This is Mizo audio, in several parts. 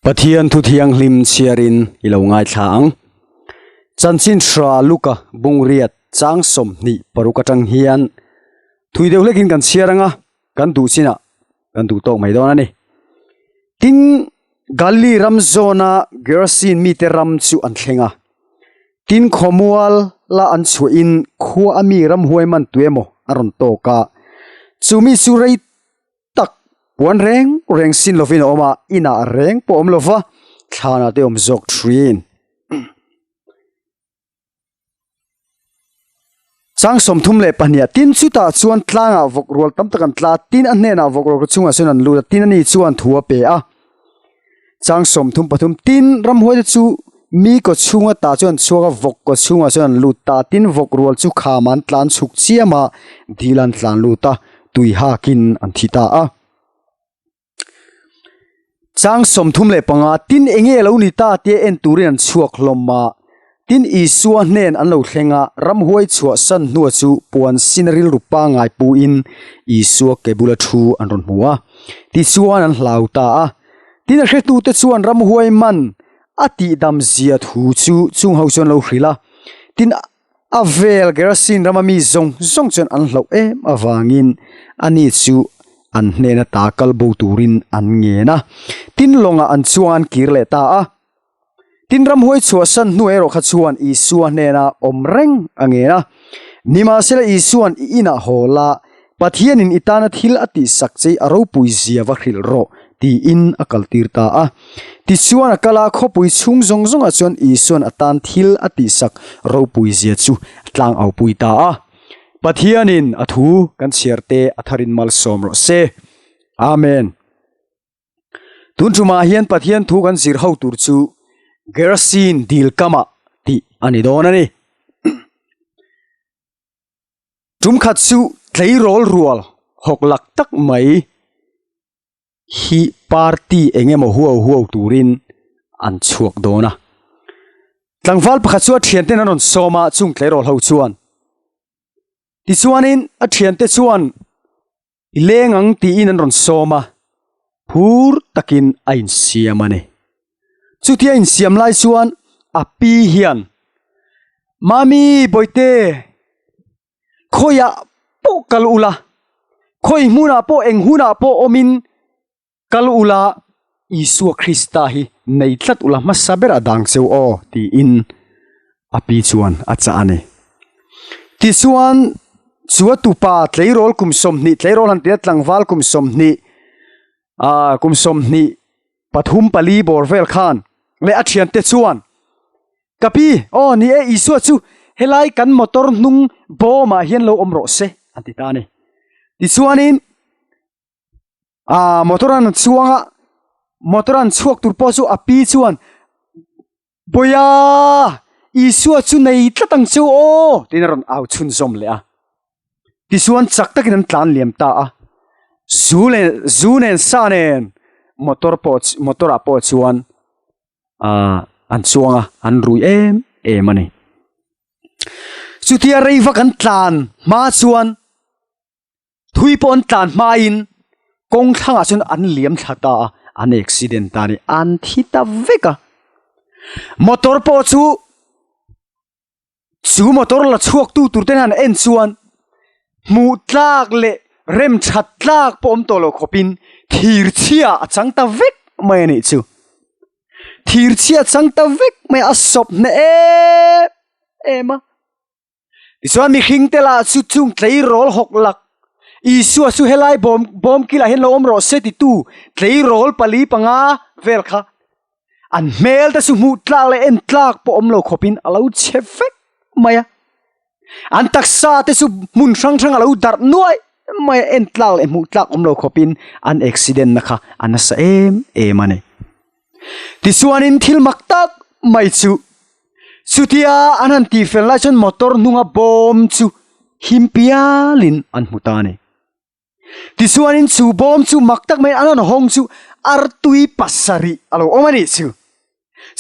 Pathian thu thianghlim chhiarin i lo ngaithla ang. Chanchin hra Luka bungriat chang 26 atang hian thui deuh hlekin kan chhiar anga kan duh chinah kan duh tawk mai dawn a ni. Tin, Galili ram zawna Gerasin mite ram chu an thleng a. Tin, khawmual la an chhuahin khua a mi ramhuai man tuemaw a rawn tawk a, chu mi chu rei tak puan reng reng sin lovin a awm a, inah reng pawh a awm lova, thlanah te a awm zawk thin. Chang 32 Tin chutah chuan tlangah vawk rual tam tak an tla a, tin a hnenah vawk rual chungah chuan an lut a, tin ani chuan thu a pe a. Chang 33 Tin ramhuai te chu mi kaw chhunga ta chuan an chhuak a, vawk kaw chhungah chuan an lut ta a, tin vawk rual chu kham an tlan chhuk chiam a, dil an tlan lut a, tui hakin an thi ta a. Chang 35 Tin enge lo ni ta tia en turin an chhuak hlawm a, tin Isua hnen an lo thleng a, ramhuai chhuah san hnua chu puan sin rilru pangngai puin Isua ke bula thu an rawn hmu a, tichuan an hlau ta a. Tin a hretute chuan ramhuai man a tihdam zia thu chu chung ho chuan lo hrilh a, tin A vel Gerasin rama mi zawng zawng chuan an hlauh em avangin ani chu an hnena ta kal bo turin an ngen a. Tin lawngah an chuang an kir leh ta a. Tin ramhuai chhuahsan hnu erawh kha chuan Isua hnena awm reng a ngen a. Nimahsela Isua'n i inah haw la, Pathianin i tana thil a tihsak che a ropui zia va hrilh rawh, tiin a kaltir ta a. Tichuan a kal a, khawpui chhung zawng zawngah chuan Isua'n a tan thil a tihsak ropui zia chu tlang aupui ta a. Pathianin a thu kan chhiar te a tharin malsawm rawh se. Amen. Tun tumah hian Pathian thu kan zir ho tur chu Gerasin dil kamah tih a ni dawn a ni. Tum khat chu tleirawl rual hawk lak tak mai hi party eng emaw huau huau turin an chhuak dawn a. Tlangval pakhat chu a thiante an rawn sawm a, chung tleirawl ho chuan tichuanin a thiante chuan i leng ang tiin an rawn sawm a, phur takin a insiam a ni. Chutia insiam lai chuan a pi hian, Mami Bawihte, khawiah pawh kal ula, khawi hmunah pawh eng hunah pawh awmin kal ula, Isua Krista hi nei tlat ula hmasa ber a dang cheu aw tiin a pi chuan a chah a ni. Tichuan chu a tupa tleirawl kum 20 tleirawl han tia tlangval kum 20 ah kum 20 pathum pali bawr vel khan leh a thiante chuan ka pi aw ni e Isua chu helai kan motor hnung bawmah hian lo awm rawh se an ti ta a ni. Tichuanin ah motor an chuang a motor an chhuak tur pawh chu a pi chuan Bawia Isua chu nei tlat ang che u aw tiin a rawn au chhunzawm leh a tichuan chak takin an tlan liam ta a zu leh zu nen sa nen motor pawh motor ah pawh chuan ah an chuang a an rui em em a ni chutia rei vak an tlan hma chuan. Thui pawh an tlan hmain kawng thlangah chuan an liam thla ta a, an accident ta a ni, an thi ta vek a. Motor pawh chu chu motor la chhuak tu tur te hian en chuan hmuh tlak leh rem that tlak pawh awm tawh lo khawpin thir chhia a chang ta vek mai a nih chu. Thir chhia a chang ta vek mai a, a sawp hneh em em a. Tichuan mihring te lah chu chung tleirawl hawk lak Isua chu helai bawm bawm kilah hian lo awm rawh se titu tleirawl pali panga vel kha an hmel te chu hmuh tlak leh en tlak pawh awm lo khawpin a lo chhe vek mai a. An taksa te chu hmun hrang hrang a lo darh nuai mai a, en tlak leh hmuh tlak awm lo khawpin an accident na kha a nasa em em a ni. Tichuanin thil mak tak mai chu chutia an han tih fel lai chuan motor hnunga bawm chu him pialin an hmu ta a ni. Tichuanin chu bawm chu mak tak mai an han hawng chu artui pasarih a lo awm a nih chu.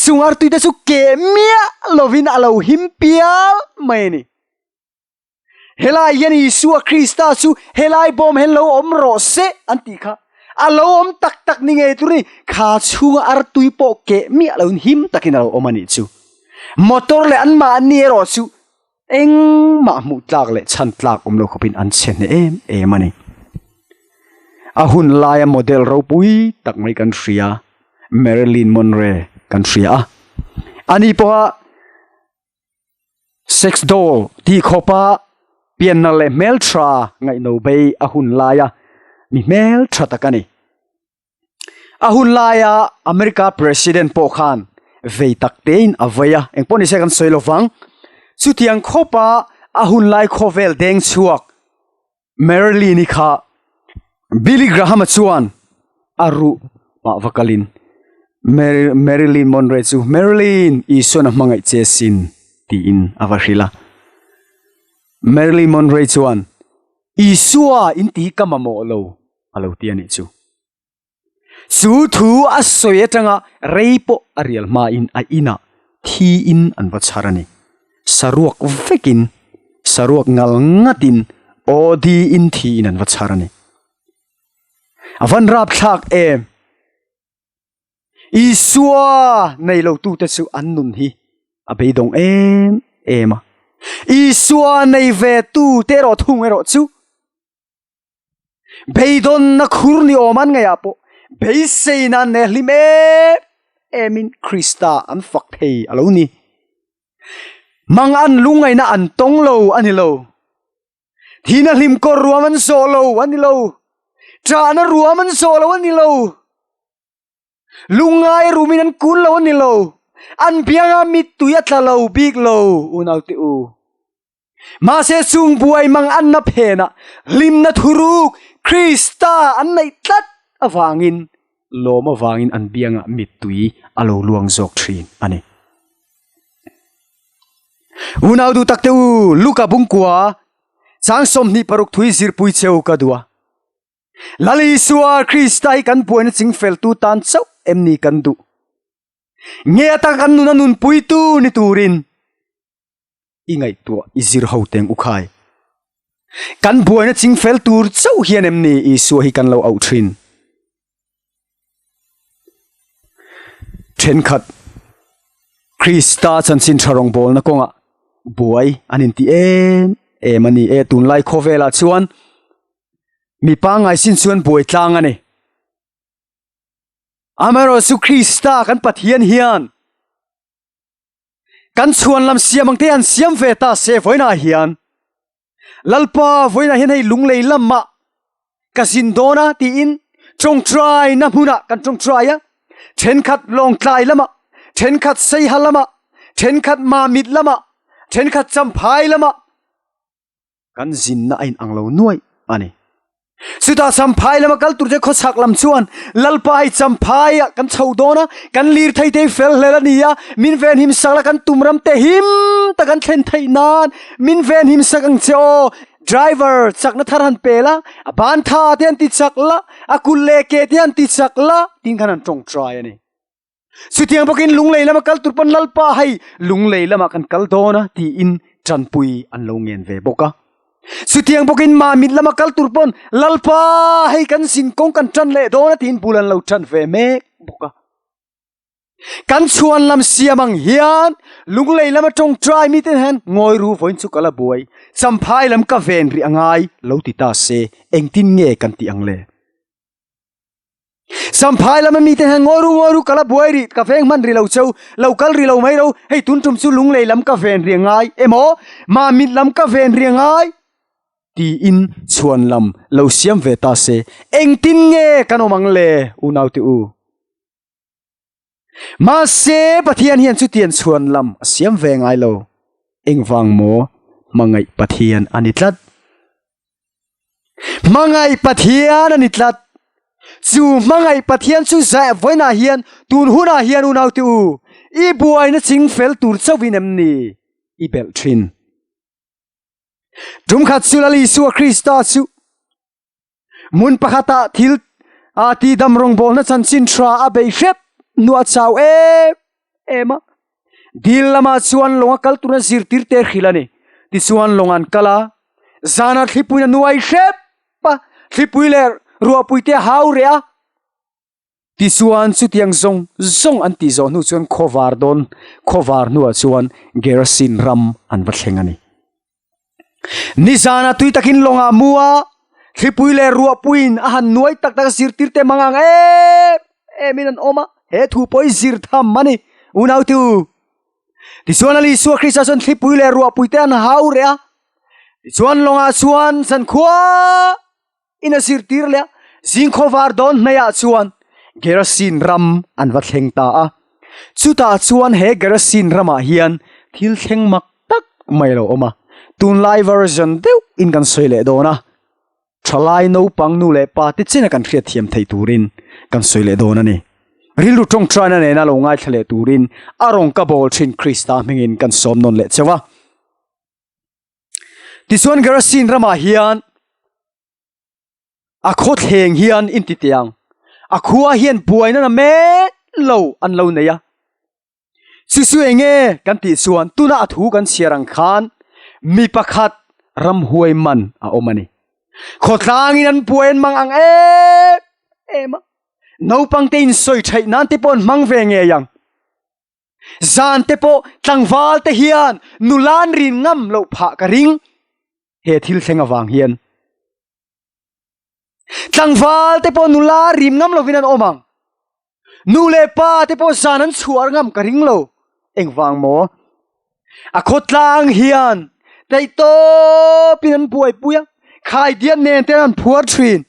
Chung artui te chu keh miah lovin a lo him pial mai a ni. Helai hian Isua Krista chu helai bawm hian lo awm rawh se an tih kha. A lo awm tak tak ni ngei tur a ni. Kha chhunga artui pawh keh miah loin him takin a lo awm a nih chu. Motor leh anmahni erawh chu engmah hmuh tlak leh chhan tlak awm lo khawpin an chhe hneh em em a ni. A hun laia model ropui tak mai kan hria, Marilyn Monroe kan hria a. Ani pawha Sex doll tih khawpa pianna leh hmeltha ngaihno bei a hun laia mi hmeltha tak a ni. A hun laia America President pawh khan vei tak tein a vei a, engpawh nise kan sawi lo vang. Chutiang khawpa a hun lai khawvel deng chhuak Marilyn-i kha Billy Graham-a chuan a ruh pah va kalin Marilyn Monroe chu Marilyn, Isuan a hmangaih che sin tiin a va hrilh a. Marilyn Monroe chuan Isua in ti ka mamawh lo a lo ti a nih chu. Chu thu a sawi atanga rei pawh a rial hmain a inah thiin an va chhar a ni. Saruak vekin, saruak ngal ngatin aw diin thiin an va chhar a ni. A van rapthlak em! Isua nei lotute chu an nun hi a beidawng em em a. Isua nei ve tute erawh thung erawh chu Beidawnna khur ni awm an ngaihah pawh beiseina an nei hlim em emin Krista an fak thei a lo ni. Mang an lungngaihna an tawng lo a ni lo. Thihna hlim kawr ruam an zawh lo a ni lo. Ṭahna ruam an zawh lo a ni lo. Lungngai rumin an kun lo a ni lo. An bianga mittui a tla lo bik lo, unaute u. Mahse chung buai mang anna phenah hlimna thuruk Krista an neih tlat avangin lawm avangin an biangah mittui a lo luang zawk thin a ni. Unau duh takte u, Luka bungkua chang 26 thui zirpui cheu ka duh a. Lal Isua Krista hi kan buaina chingfeltu tan chauh em ni kan duh? Nge ata kan nuna nunpuitu ni turin I ngaihtuah i zir ho teng u khai. Kan buaina chingfel tur chauh hian em ni Isua hi kan lo auh thin? Thenkhat Krista chanchin tha rawngbawlna kawngah buai an inti em em a ni e. Tunlai khawvelah chuan mi pangngai sin chuan buai tlang a ni. Amaherawhchu Krista kan Pathian hian Kan chhuan lam siam ang te han siam ve ta se vawiinah hian Lalpa vawiinah hian hei lunglei lamah ka zin dawn a tiin tawngtaina hmunah kan tawngtai a, thenkhat Lawngtlai lamah, thenkhat Saiha lamah, thenkhat Mamit lamah, thenkhat Champhai lamah, Kan zinna a inang lo nuaih a ni. Chutah Champhai lama kal turte khawchhak lam chuan Lalpa hei Champhaiah kan chho dawn a, kan lirthei te hi fel hlel a ni a, min venhim sak la kan tum ram te him tak an thlen theih nan min venhim sak ang che aw. Driver chakna thar han pe la, a ban tha te han ti chak la, a kut leh ke te han ti chak la tiin khan an tawngtai a ni. Chutiang bawkin lunglei lama kal tur pawn Lalpa hei lunglei lamah kan kal dawn a tiin tanpui an lo ngen ve bawk a. Chutiang bawkin Mamit lama kal tur pawn Lalpa hei kan zin kawng kan tan leh dawn a tiin bul an lo tan ve mek bawk a. Kan chhuan lam siam ang hian lunglei lama tawngtai mite hian ngawi ru vawiin chu ka la buai, champhai lam ka ven rih a ngai lo ti ta se engtin nge kan tih ang le? Champhai lama mite hian ngawi ru ngawi ru ka la buai rih ka veng hman rih lo cheu lo kal rih lo mai ro hei tun tum chu lunglei lam ka ven rih ngai emaw Mamit lam ka ven rih ngai tiin chhuan lam lo siam ve ta se engtin nge kan awm ang le unaute u. Mahse, Pathian hian chutiang chhuan lam a siam ve ngai lo. Engvang maw? Hmangaih Pathian a ni tlat. Hmangaih Pathian a ni tlat. Chu hmangaih Pathian chu zah vawiinah hian, tun hunah hian unaute u, i buaina ching fel tur chauhin em ni i belh thin? Tumkhat chu Lal Isua Krista chu Hmun pakhatah thil a tidam rawngbawlna chanchin tha a bei hrep hnuah a chau em em a. Dil lamah chuan lawng a kal tura zirtir te hrilh a ni. Tichuan lawng an kal a, zanah thlipuiin a nuai hrep a, thlipui leh ruahpui te a hau reh a. Tichuan, chutiang zawng zawng an tih zawh hnu chuan khawvar dawn khawvar hnuah chuan Gerasin ram an va thleng a ni. Nizana tui takin lawngah mu a, thlipui leh ruahpuiin a han nuai tak tak a zirtirte mang ang em emin an awm a, he thu pawh hi zir tham a ni, unautu. Tichuan a Isua Krista chuan thlipui leh ruahpuite an hau reh a, tichuan lawngah chuan zankhua in a zirtir leh a, zing khawvar dawn hnaihah chuan Gerasin ram an va thleng ta a. Chutah chuan he Gerasin ramah hian thil thleng mak tak mai a lo awm a, tunlai version deuh in kan sawi leh dawn a, thalai naupang nu leh pa te chena kan hriatthiam theih turin kan sawi leh dawn a ni. Rilru tawngtaina nena lo ngaithla leh turin a rawn ka bawl thin Krista hmingin kan sawm nawn leh cheu a. Tichuan Gerasin ramah hian a khawthleng hian inti teh ang, a khua hian buaina na mek lo an lo nei a. Chu chu eng nge kan tih chuan tuna a thu kan chhiar ang khan mi pakhat ramhuai man a awm a ni. Khawtlangin an buai an mang ang em em a, naupang te insawi theih nan te pawh an hmang ve ngei ang. Zan te pawh tlangval te hian nula an rin ngam loh phah ka ring he thil thleng avang hian. Tlangval te pawh nula rim ngam lovin an awm ang. Nu leh pa te pawh zan an chhuar ngam ka ring lo. Engvang maw? A khawtlang hian theihtawpin an buaipui a, khaidiat nen te an phuar thin.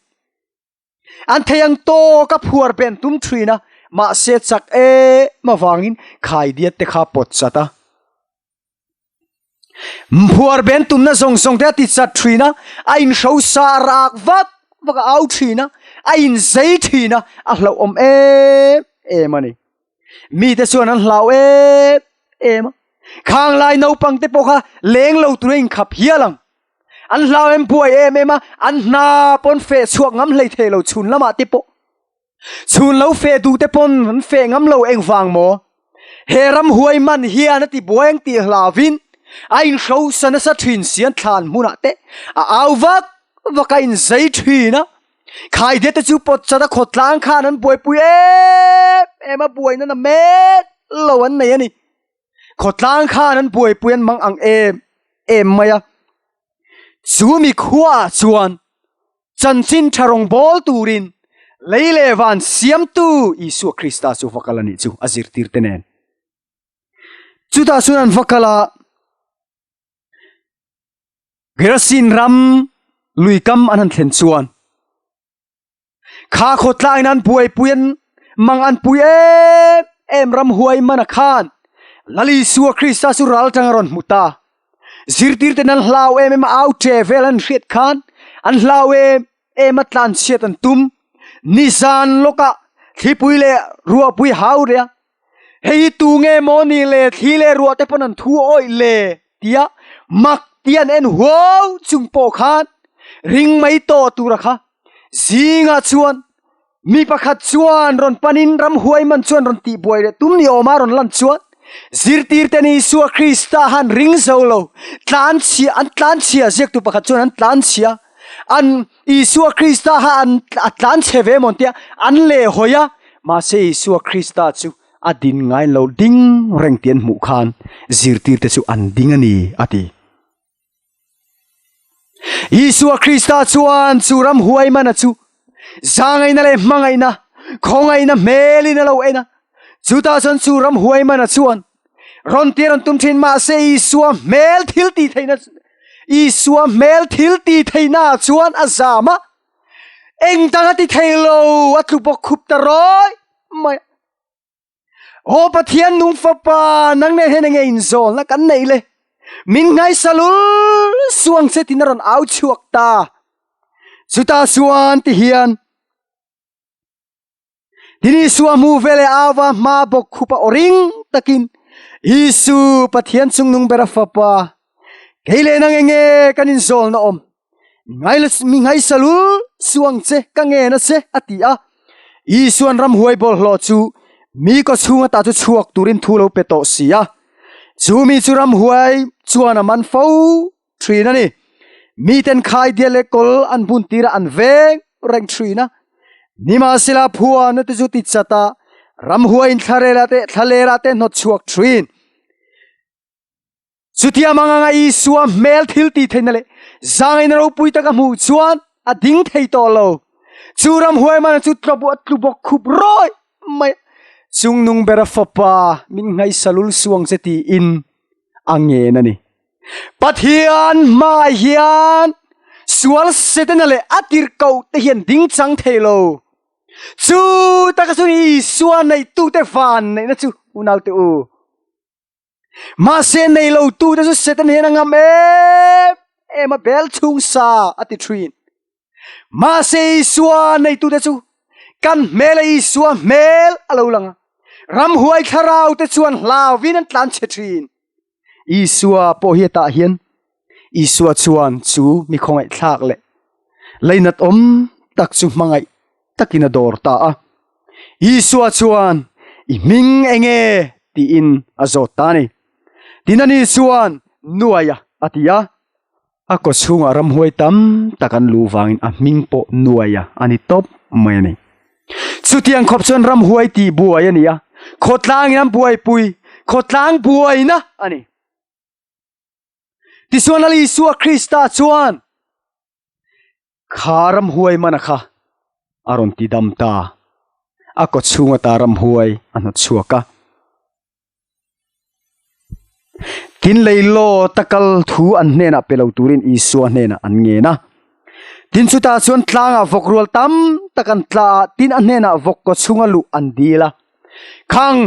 An thei ang tawk a phuar ben tum thin a, mahse chak em avangin khaidiat te kha pawt chat a. Phuar ben tumna zawng zawng te a ti chat thin a, a inhrosa a rak vak vak a au thin a, a inzei thin a, a hlauhawm em em a ni. Mite chuan an hlau em em a, khang lai naupang te pawh kha leng lo tur a inkhap hial ang. An hlau em buai em em a, an hna pawn feh chhuak ngam hlei thei lo chhun lamah te pawh. Chhun lo feh duh te pawn an feh ngam lo engvang maw? He ramhuai man hian a ti buai ang tih hlauvin a inhrosa nasa thin si an thlan hmunah te a au vak vak a inzei thin a. Khaide te chu pawt chat a khawtlang khan an buaipui em em a buaina na mek lo an nei a ni. Khawtlang khan an buaipui an mang ang em em mai a. Chu mi khuaah chuan chanchin tha rawn bawl turin lei leh van siamtu Isua Krista chu va kal a nih chu a zirtirte nen. Chutah chuan an va kal a, Gerasin ram luikam an han thlen chuan Kha khawtlaiin an buaipui an mang an pui em em ramhuai mana khan Lal Isua Krista chu ral tang a rawn hmu ta. Zirtirten an hlau em em a au che vel an hriat khan an hlau em em a tlanchhiat an tum. Nizan lawkah thlipui leh ruahpui hau reh a, Hei hi tu nge maw ni le thli leh ruah te pawn an thu awih le tia mak ti an en huau chung pawh khan ring mai tawh tura kha zingah chuan mi pakhat chuan rawn panin ramhuai man chuan rawn tih buai leh tum ni awma rawn lan chuan zirtirte ni Isua Krista han ring zo lo tlanchhia an tlanchhia ziaktu pakhat chuan an tlanchhia an Isua Krista kha an a tlan chhe ve mawn tia an leh hawi a, mahse Isua Krista chu a din ngai lo ding reng tih an hmuh khan zirtirte chu an ding a ni a ti. Isua Krista chuan chu ramhuai mana chu zangaihna leh hmangaihna, khawngaihna hmelin a lo en a, chutah chuan chu ramhuai mana chuan Rawn tir an tum thin mahse Isua hmel thil tih theihna Isua hmel thil tih theihna ah chuan a zam a, eng dang a ti thei lo a tlu bawk khup ta rawi mai a. Aw Pathian nung fapa nang nen hian enge inzawlna kan neih le? Min nghaisa lul suang che tiin a rawn au chhuak ta. Chutah chuan ti hian. Tin Isua hmu ve leh auva hma bawk khup a aw ring takin, Isu, Pathian chungnung bera fapa, kei leh nang enge kan inzawlna awm? Mi ngaisa lul su ang che, ka ngen a che, a ti a. Isuan ramhuai bawlhhlawh chu mi kawchhung ata chu chhuak turin thu lo pe tawh si a. Chu mi chu ramhuai chuan a man fo thin a ni. Miten khaidial leh kawl an bun tirah an veng reng thin a. Nimahsela phuahna te chu ti chat a, ramhuaiin thlarela te thlalera te hnawt chhuak thin. Chutia manganga Isua hmel thil tih theihna leh zangaina ropui taka hmuh chuan a ding thei tawh lo. Chu ramhuai mana chu tlabu a tlu bawk khup rawih mai a, Chungnung bera fapa min nghaisa lul suang che tiin a ngen a ni. Pathian hmaah hian sual Setana leh a tirhkoh te hian ding chang thei lo. Chu taka chuan Isua neihtute vanneihna chu unaute u. Mahse nei lo tute chu Satan hian a ngam em em a bel chhung sa a ti thin. Mahse Isua neitute chu kan hmel a Isua hmel a lo lang a. Ramhuai thlarau te chuan hlauin an tlan chhe thin. Isua pawh hi hetah hian Isua chuan chu mi khawngaihthlak leh leinat awm tak chu hmangaih takin a dawr ta a. Isua chuan, I hming eng nge? tiin a zawt ta a ni. Tin ani chuan, Nuaia, a ti a. A kaw chhungah ramhuai tam tak an luh vangin a hming pawh Nuaia a ni tawp mai a ni. Chutiang khawp chuan ramhuai tih buai a ni a, khawtlangin an buaipui, khawtlang buaina a ni. Tichuan Lal Isua Krista chuan kha ramhuai mana kha a rawn ti dam ta. A kaw chhung ata ramhuai a hnawt chhuak a. Tin leilaw takal thu an hnenah pe lo turin Isua hnenah an ngen a. Tin chutah chuan tlangah vawk rual tam tak an tla a, tin a hnenah vawk kaw chhunga luh an dil a. Khang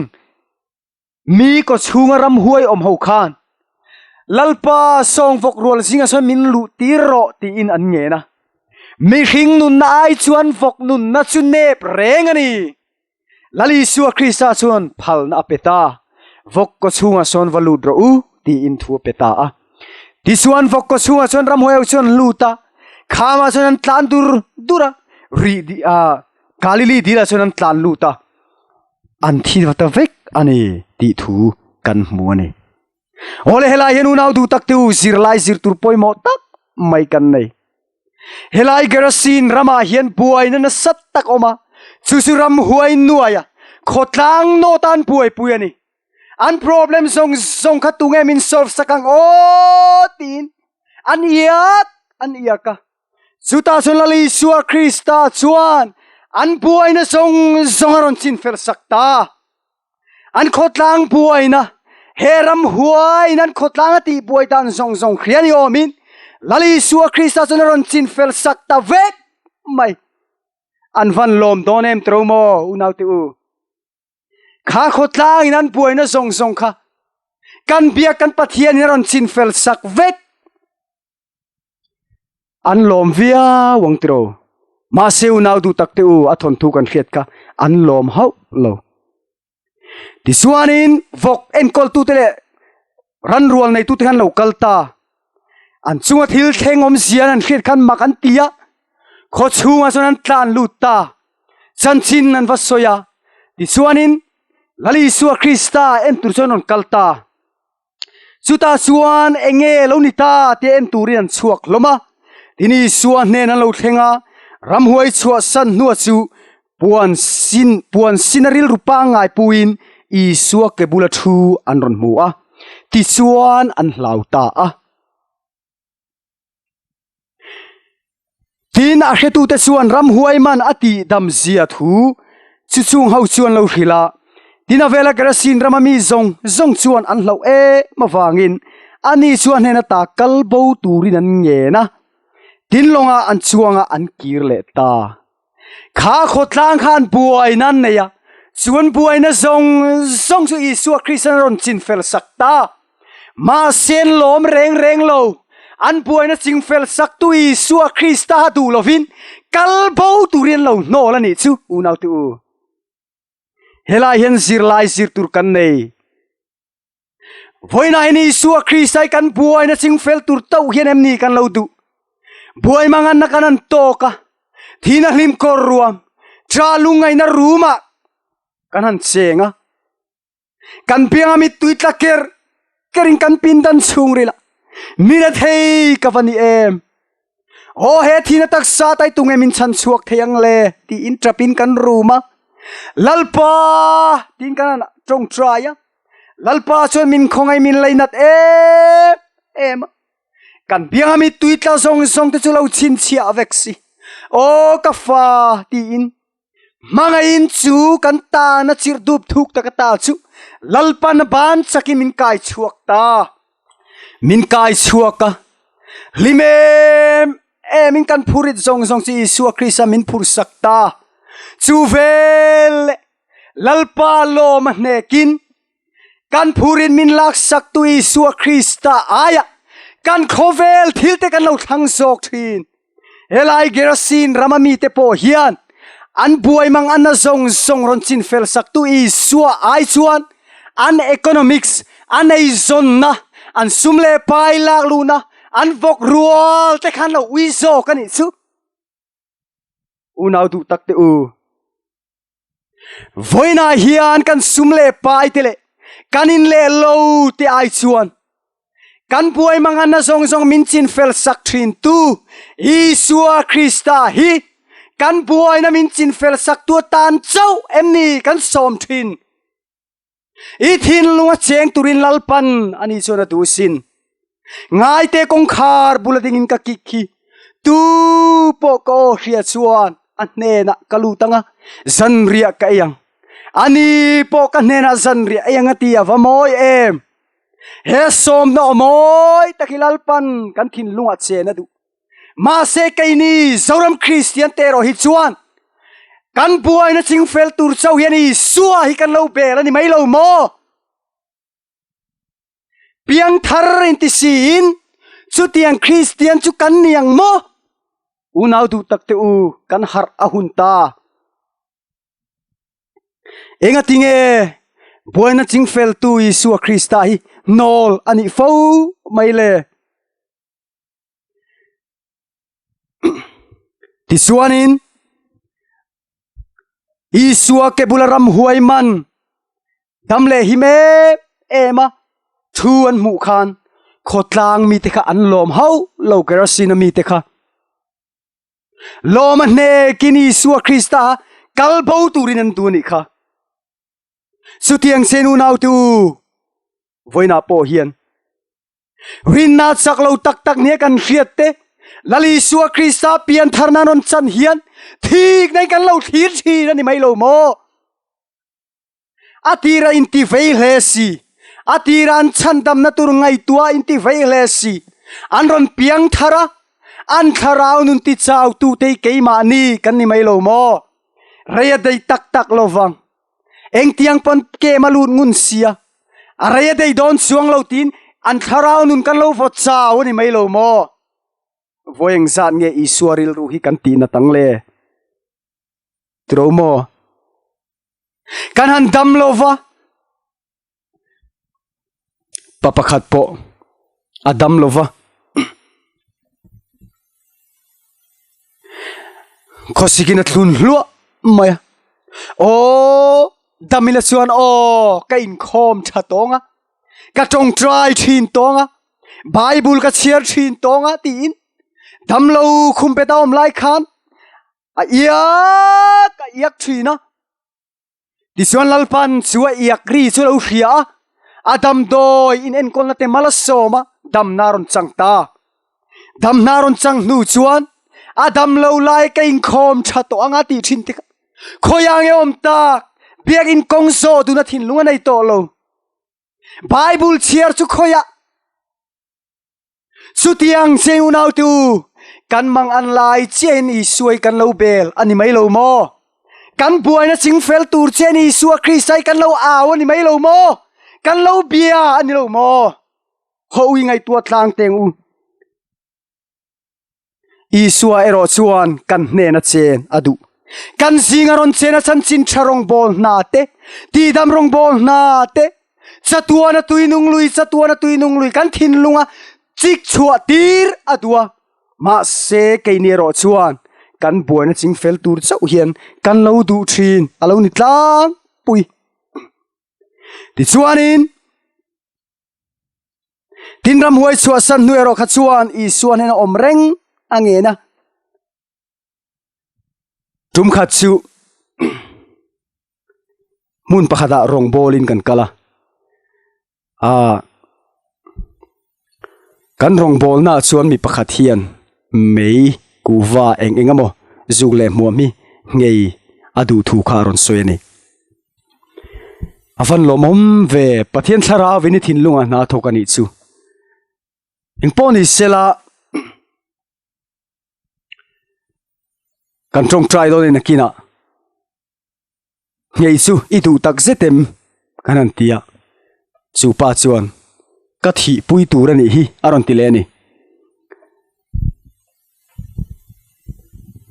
Mi kaw chhunga ramhuai awm ho khan, Lalpa sawngvawk rual zingah sawn min luh tir rawh tiin an ngen a. Mihring nunna ai chuan vawk nunna chu nep reng a ni. Lal Isua Krista chuan phalna a pe ta, Vawk kaw chhungah sawn va lut rawh u tiin thu a pe ta a. Tichuan vawk kaw chhungah chuan ramhuai ho chuan an lut a, khamah chuan an tlan dur dur a, rih Galili dilah chuan an tlan lut a. An thi va ta vek a ni tih thu kan hmu a ni. Awle helai hian unau duh tak te u zirlai zir tur pawimawh tak mai kan nei. Helai Gerasin ramah hian buaina nasa tak awm a, chu chu ramhuai nuaia khawtlang naw tan buaipui a ni. An problem zawng zawng kha tunge min solve sak ang aw tiin an iak an iak a. Chutah chuan Lal Isua Krista chuan an buaina zawng zawng a rawn chinfel sak ta. An khawtlang buaina, he ram huaiin an khawtlang a tihbuai dan zawng zawng hria ni awmin Lal Isua Krista chuan a rawn chinfel sak ta vek mai. An van lawm dawn em tro maw unaute u? Kha khawtlangin an buaina zawng zawng kha kan biak kan Pathianin a rawn chinfel sak vek. An lawm viau ang tiraw. Mahse unau duh tak te u a thawnthu kan hriat kha an lawm hauh lo. Tichuanin vawk enkawltute leh ranrual neitute khan lo kal ta. An chunga thil thleng awmzia an hriat khan mak an ti a, khaw chhungah chuan an tlan lut ta. Chanchin an va sawi a, tichuanin Lal Isua Krista en tur chuan an rawn kal ta. Chutah chuan eng nge lo ni ta tia en turin an chhuak hlawm a. Tin Isua hnen an lo thleng a, ramhuai chhuahsan hnua chu puan sin puan sin a rilru pangngai puin Isua ke bula thu an rawn hmu a, tichuan an hlau ta a. Tin, a hretute chuan ramhuai man a tih dam zia thu chu chung ho chuan lo hrilh a. Tin, a vela Gerasin rama mi zawng zawng chuan an hlauh em avangin ani chu a hnen ata kal bo turin an ngen a. Tin, lawngah an chuang a, an kir leh ta. Kha khawtlang khan buaina an nei a, chuan buaina zawng zawng chu Isua Krista'n a rawn chinfel sak ta. Mahse an lawm reng reng lo, an buaina chingfel saktu Isua Krista a duh lovin kal bo turin an lo hnawl a nih chu, unaute u. Helai hian zirlai zir tur kan nei. Vawiinah hian Isua Krista hi kan buaina chingfel tur tauh hian em ni kan lo duh? Buai manganna kan han tawk a, thihna hlim kawr ruam, cha lungngaihna rumah kan han cheng a. Kan bianga mittui tla ker kerin kan pindan chhungril a, Mi rethei ka va ni em? Aw he thihna taksa tai tunge min chhan chhuak thei ang le tiin ṭapin kan rum a. Lalpa tiin kan han ṭawngṭai a. Lalpa chuan min khawngaih min leinat em em a. Kan bianga mittui tla zawng zawng te chu lo chhinchhiah vek si. Aw ka fa tiin hmangaihin chu kan tana chirh dup thuk taka ta chu Lalpan ban chakin min kai chhuak ta. Min kai chhuak a, hlim em emin kan phurit zawng zawng chu Isua Krista min phursak ta. Chu vel leh Lalpa lawm a hnekin Kan phurin min laksaktu Isua Krista aiah kan khawvel thilte kan lo thlang zawk thin. Helai Gerasin rama mite pawh hian an buai mang anna zawng zawng rawn chinfel saktu Isua ai chuan an economics, an eizawnna, an sum leh pai lak luhna, an vawk rual te khan lo ui zawk a nih chu. Unau duh tak te u. Vawiinah hian kan sum leh pai te leh kan in leh lo te ai chuan kan buai manganna zawng zawng min chin fel sak thin tu Isua Krista hi kan buaina min chin fel sak tu atan chauh em ni kan sawm thin. I thinlunga cheng turin Lalpan ani chuan a duh sin. Ngaite kawngkhar bula dingin ka kik hi tu pawh ka aw hria chuan a hnenah ka lut ang a, zanriah ka ei ang. Ani pawh ka hnenah zanriah ei ang a ti a va mawi em! He sawmna aw mawi tak hi Lalpan kan thinlungah chen a duh. Mahse keini Zoram Kristian te erawh hi chuan kan buaina chingfel tur chauh hian Isua hi kan lo bel a ni mai lo maw? Piangthar inti siin chutiang Kristian chu kan ni ang maw? Unau duh tak te u, kan harh a hun ta. Engati nge buaina chingfeltu Isua Krista hi hnawl a nih fo mai le? Tichuanin Isua ke bula ramhuai man dam leh him em em a thu an hmuh khan khawtlang mite kha an lawm hauh lo Gerasina mite kha lawm a hnekin Isua Krista kal bo turin an duh a nih kha. Chutiang che nunau-te u vawiinah pawh hian Rinna chak lo tak tak nia kan hriat te, Lal Isua Krista pian tharna rawn chan hian thikna in kan lo thlir thin a ni mai lo maw? A tira inti vei hle si, a tira an chhandamna tur ngaihtuah inti vei hle si, an rawn piang thar a, an thlarau nun ti chau tu te hi keimahni kan ni mai lo maw? Rei a dei tak tak lo vang. Engtiang pawn kem a lut ngun sia, a rei a dei dawn chuang lo tiin an thlarau nun kan lo vaw chau a ni mai lo maw? Vawi engzat nge Isua rilru hi kan tih nat ang le? Tiro maw? Kan han dam lo va, pa pakhat pawh a dam lo va. Khawsikin a thlun hluah mai a. Aw damila chuan aw ka inkhawm tha tawng a, ka tawngtai thin tawng a, Bible ka chhiar thin tawng a tiin damlo khum pet a awm lai khan a iak a iak thin a. Tichuan Lalpan chu a iak ri chu a lo hria a, a damdawi in enkawlna te mal a sawm a, damna a rawn chang ta. Damna a rawn chang hnu chuan a dam lo lai ka inkhawm tha tawh anga tih thin te kha khawiah nge awm tak? Biakinn kawng zawh duna thinlung a nei tawh lo. Bible chhiar chu khawiah? Chutiang che unau te u, kan mang an lai chiahin Isua hi kan lo bel a ni mai lo maw? Kan buaina chingfel tur chiahin Isua Krista hi kan lo au a ni mai lo maw? Kan lo bia a ni lo maw? Haw u i ngaihtuah tlang teng u. Isua erawh chuan kan hnena chen a duh. Kan zinga rawn chena chanchin tha rawngbâwl hna te, tihdam rawngbâwl hna te, chatuana tui nung lui, chatuana tui nung lui kan thinlunga chik chhuah tir a duh a. Mahse, keini erawh chuan kan buaina chingfel tur chauh hian kan lo duh thin a lo ni tlangpui. Tichuanin. Tin ramhuai chhuahsan hnu erawh kha chuan Isua hnena awm reng a ngen a. Tum khat chu hmun pakhatah rawngbawlin kan kal a, ah kan rawngbawlnaah chuan mi pakhat hian mei kuhva eng eng emaw zuk leh hmuam hi nghei a duh thu kha a rawn sawi a ni. A van lawmawm ve, Pathian thlarauin i thinlungah hna thawk a nih chu. Engpawh ni sela kan tawngtai dawn in nakinah nghei chu i duh tak zet em kan han ti a chu pa chuan ka thih pui tur a nih hi a rawn ti leh a ni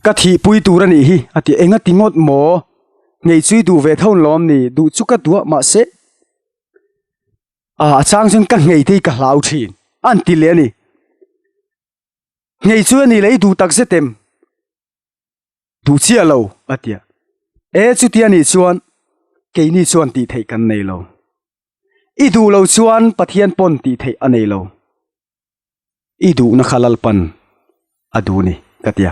ka thih pui tur a nih hi a ti enga ti ngawt maw nghei chu i duh ve tho lawm ni duh chu ka duh a mahse ah a chang chuan ka nghei te hi ka hlau thin a an ti leh a ni. Nghei chu a ni leh i duh tak zet em? Duh chiah lo, a ti a. E, chuti a nih chuan keini chuan tih theih kan nei lo. I duh lo chuan Pathian pawn tih theih a nei lo. I duhna kha Lalpan a duh ni, ka ti a.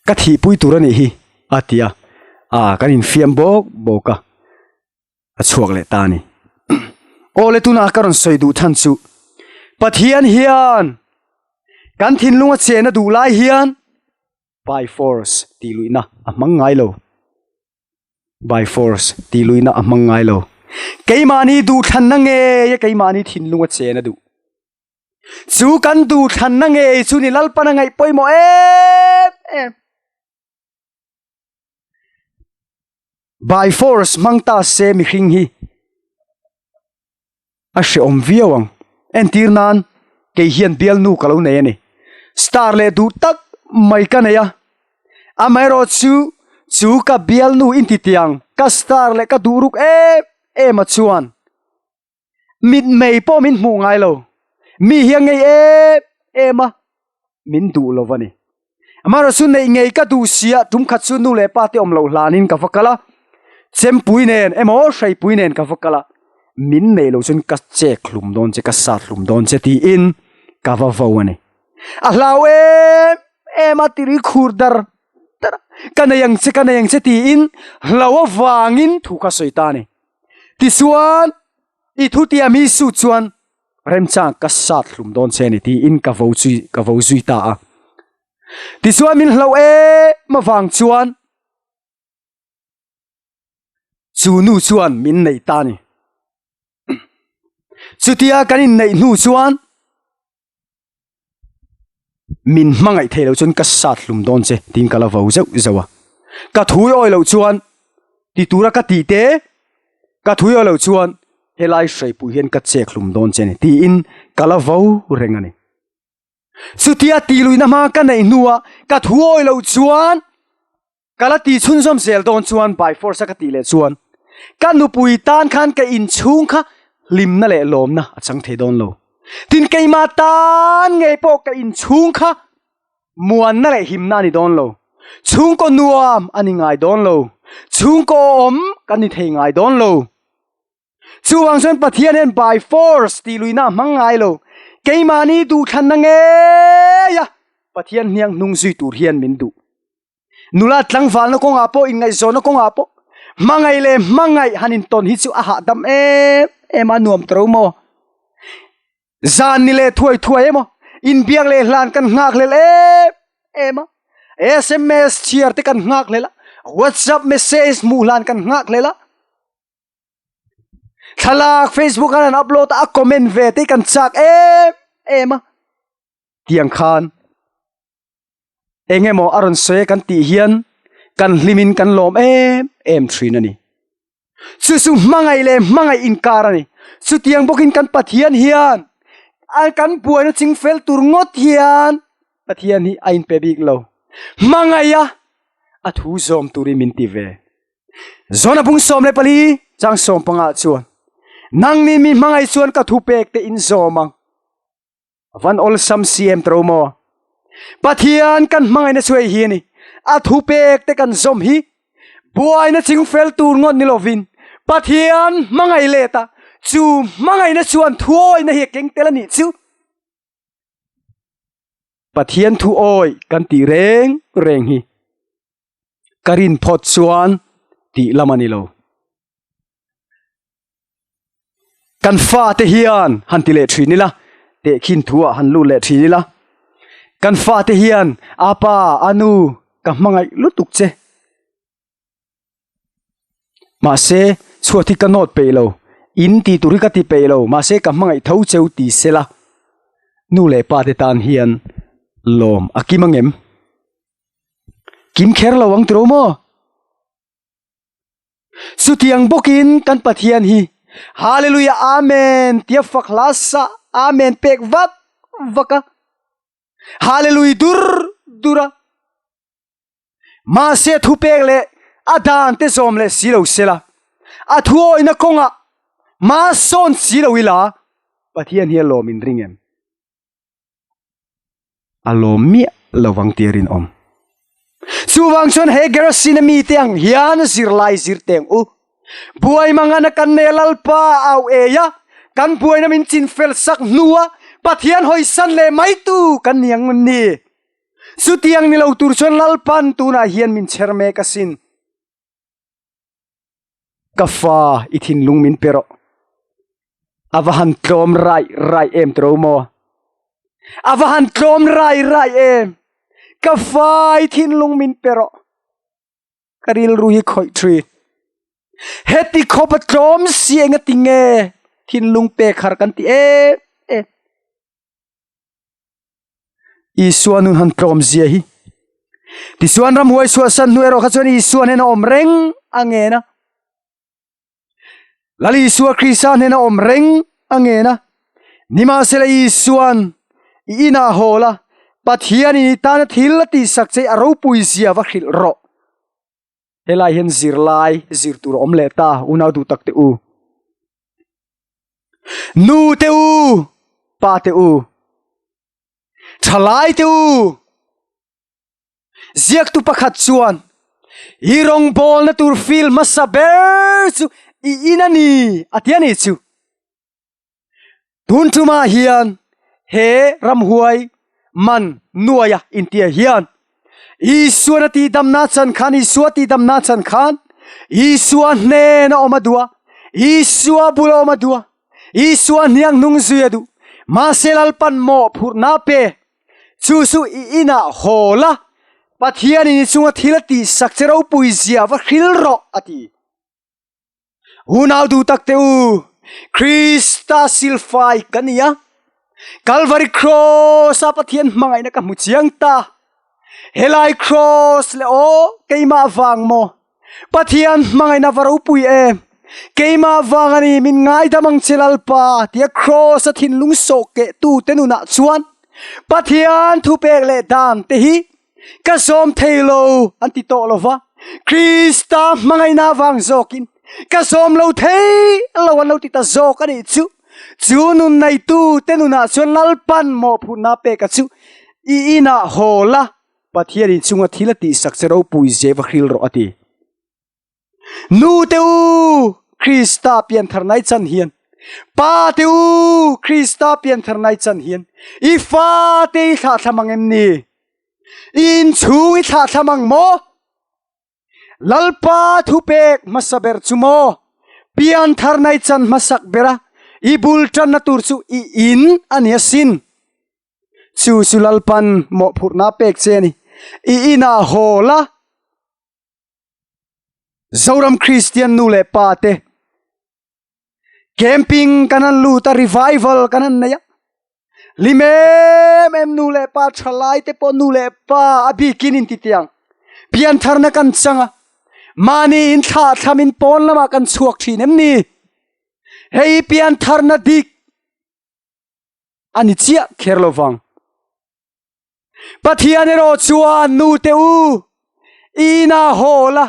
Ka thihpui tur a nih hi, a ti a. A, kan infiam bawk bawk a. a chhuak leh ta a ni. Awle tunah ka rawn sawi duh than chu Pathian hian kan thinlung a chen a duh lai hian by force tih luihna a hmang ngai lo. By force tih luihna a hmang ngai lo. Keimahni duhthlanna ngei a keimahni thinlung a chen a duh. Chu kan duhthlanna ngei chu ni Lalpan a ngaih pawimawh em em. By force hmang ta se mihring hi a hrehawm viau ang. Entir nan kei hian bialnu ka lo nei a ni. Star leh duh tak mai ka nei a. Amaherawh chu chu ka bialnu inti tiang ka star leh ka duh ruk em em a chuan Mitmei pawh min hmuh ngai lo. Mi hi a ngei em em a, min duh lo a ni. Amaherawh chu neih ngei ka duh si a, tum khat chu nu leh pa te awm loh hlanin ka va kal a, chempui nen emaw hreipui nen ka va kal a, min neih loh chuan ka chek hlum dawn che, ka sat hlum dawn che tiin ka va vo a ni. A hlau em em a, tiri khur dar dar a, ka nei ang che, ka nei ang che tiin hlau avangin thu kha sawi ta a ni. Tichuan, i thutiam hi su chuan remchang ka sat hlum dawn che a ni tiin ka vo zui ka vo zui ta a. Tichuan min hlauh em avang chuan chu nu chuan min neih ta a ni. Chutia kan inneih hnu chuan Min hmangaih thei lo chuan ka sat hlum dawn che tiin ka la vo zeuh zeuh a. Ka thui awi loh chuan ti tura ka tih te, ka thui awi loh chuan helai hreipui hian ka chek hlum dawn che a ni tiin ka la vo reng a ni. Chutia tih luihna hma ka neih hnua ka thu awi loh chuan Ka la ti chhunzawm zel dawn chuan by force a ka tih leh chuan ka nupui tan khan ka inchhung kha hlimna leh lawmna a chang thei dawn lo. Tin keimah tan ngei pawh ka inchhung kha muanna leh himna a ni dawn lo. Chhungkaw nuam a ni ngai dawn lo. Chhungkaw awm kan ni thei ngai dawn lo. Chuvang chuan Pathian hian by force tih luihna a hmang ngai lo. Keimahni duhthlanna ngei a Pathian hniang hnung zui tur hian min duh. Nula tlangvalna kawngah pawh inngaihzawnna kawngah pawh hmangaih leh hmangaih han intawn hi chu a hahdam em em a nuam ta ro maw. Zan ni leh thuai thuai emaw inbiak leh hlan kan nghak hlel em em a. SMS chhiar te kan nghak hlel a, WhatsApp message hmuh hlan kan nghak hlel a. Thlalak Facebook an an upload a comment ve te kan chak em em a. Tiang khan eng emaw a rawn sawi kan tih hian kan hlimin kan lawm em em thin a ni. Chu chu hmangaih leh hmangaih inkar a ni. Chutiang bawkin kan Pathian hian a kan buaina chingfel tur ngawt hian Pathian hi a inpe bik lo. Hmangaiha a thu zawm turin min ti ve. Zona bung 14 chang 15 chuan nangni mi hmangaih chuan ka thu pek te in zawm ang. Van awlsam si em tro maw? Pathian kan hmangaihna chu hei hi a ni. A thu pek te kan zawm hi buaina chingfel tur ngawt ni lovin Pathian hmangaih let a, chu hmangaihna chuan thuawihna hi a keng tel a nih chu. Pathian thu awi kan tih reng reng hi ka rin phawt chuan tih lam a ni lo. Kan fate hian han ti leh thin ila, tehkhin thu ah han lut leh thin ila, kan fate hian apa, anu ka hmangaih lutuk che. Mahse chhuat hi ka nawt peih lo, in tih tur hi ka ti peih lo, mahse ka hmangaih tho cheu ti sela nu leh pa te tan hian lawm a kim ang em? Kim kher lo ang tiro maw? Chutiang bawkin kan Pathian hi Hallelujah Amen tia fak hla sa Amen pek vak vak a, Hallelujah dur dur a, mahse thu pek leh a dan te zawm leh si lo sela, a thu awihna kawngah ma sawn si lo ila Pathian hi a lawm in ring em? A lawm miah lo vang tia rinawm. Chuvang chuan he Gerasina mite ang hian zirlai zir teng u. Buai mangana kan nei Lalpa au ei a, kan buaina min chinfel sak hnua Pathian hawisan leh mai tu kan ni ang ni. Chutiang ni lo tur chuan Lalpan tunah hian min chher mek asin. Ka fa i thinlung min pe rawh. A va han tlawm raih raih em tiro maw? A va han tlawm raih raih em? Ka fa i thinlung min pe rawh. Ka rilru hi khawih thin. Heti khawp a tlawm si engati nge thinlung pek har kan ti em em. Isua nun han tlawm zia hi. Tichuan ramhuai chhuahsan hnu erawh kha chuan Isua hnena awm reng a ngen a. Lal Isua Krista hnena awm reng a ngen a. Nimahsela Isuan i inah haw la, Pathianin i tana thil a tihsak che a ropui zia va hrilh rawh. Helai hian zirlai zir tur a awm leh ta, unau duh tak te u. Nu te u, pa te u, thalai te u, ziaktu pakhat chuan i rawngbawlna tur fil hmasa ber chu i in a ni a ti a ni chu. Tun tumah hian he ramhuai man nuaia intia hian Isuan a tihdamna chan khan, Isua tihdamna chan khan Isua hnena awm a duh a, Isua bula awm a duh a, Isua hniang hnung zui a duh. Mahse Lalpan mawhphurhna pe chu chu i inah haw la, Pathianin i chunga thil a tihsak che ropui zia va hril rawh a ti. Unau duh tak te u, Krista silfai ka ni a, Kalvari Cross a Pathian hmangaihna ka hmu chiang ta. Helai Cross leh aw, keimah vang maw? Pathian hmangaihna va ropui em? Keimah vang a ni, min ngaidam ang che Lalpa, tia Cross a thinlung sawh keh tu te nunah chuan Pathian thupek leh dan te hi Ka zawm thei lo an ti tawh lo va, Krista hmangaihna avang zawkin ka zawm lo thei lo an lo ti ta zawk a nih chu. Chu nun neitu te nunah chuan Lalpan mawhphurhna peka chu i inah haw la, Pathian inchunga thil a tihsak che ropui zia va hril rawh a ti. Nu te u, Krista pianthar nai chan hian, Pa te u, Krista pianthar nai chan hian, i fa te i thlah thlam ang em ni? I inchhung i thlah thlam ang maw? Lalpa thupek hmasa ber chu maw? Pianthar nai chan hmasak bera i bul tanna tur chu i in a ni asin. Chu chu Lalpan mawhphurhna pek che a ni. I inah haw la. Zoram Kristian nu leh pa te camping kan han lut a revival kan han nei a hlim em em nu leh pa thalai te pawh nu leh pa a bikin in ti tiang piantharna kan chang a mahni in thlah thlam in pawn lamah kan chhuak thin em ni hei piantharna dik a ni chiah kher lovang. Pathian erawh chuan nu te u, i inah haw la,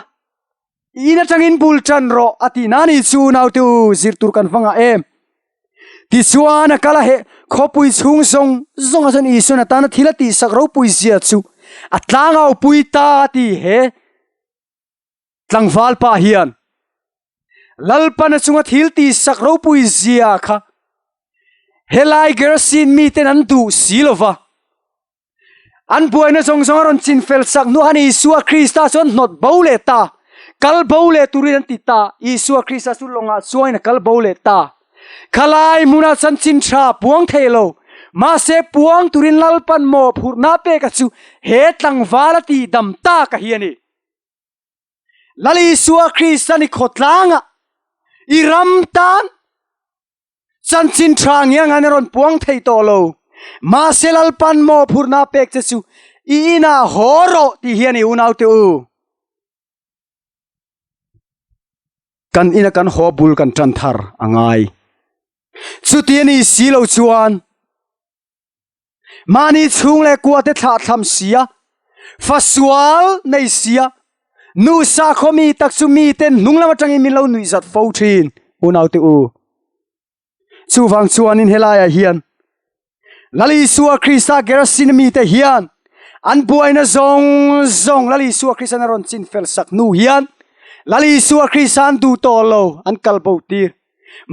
i in atangin bul tan rawh a tih na ni chu naute u zir tur kan hmangah em. Tichuan a kal a heh khawpui chhung zawng zawng ah chuan Isuan atana thil a tihsak ropui zia chu a tlangau pui ta a ti he. Tlangval pa hian Lalpana chunga thil tihsak ropui zia kha helai Gerasin miten an duh si lo va. An buaina zawng zawng a rawn chin fel sak hnu han Isua Krista chuan hnawt bo leh ta. Kal bo leh turin an ti ta. Isua Krista chu lawngah chuangin a kal bo leh ta. Khalai hmunah chanchin tha puang thei lo. Mahse puang turin Lalpan mawhphurhna peka chu he tlangval a tih dam tak a hi a ni. Lal Isua Krista ni khawtlangah i ram tan Chanchin tha ngiang an rawn puang thei tawh lo. Mahse Lalpan mawhphurhna pek che chu i inah haw rawh tih hian i unaute u. Kan ina kan haw bul kan tan thar a ngai. Chuti a ni si lo chuan Mahni chhung leh kua te thlah thlam sia, fa sual nei sia, nu sakhaw mi tak chu mi ten hnung lam atangin min lo nuih zat fo thin unaute u. Chuvang chuanin helaiah hian Lal Isua Krista Gerasin mite hian an buaina zawng zawng Lal Isua Kristan a rawn chin fel sak hnu hian Lal Isua Krista an duh tawh lo an kal bo tir.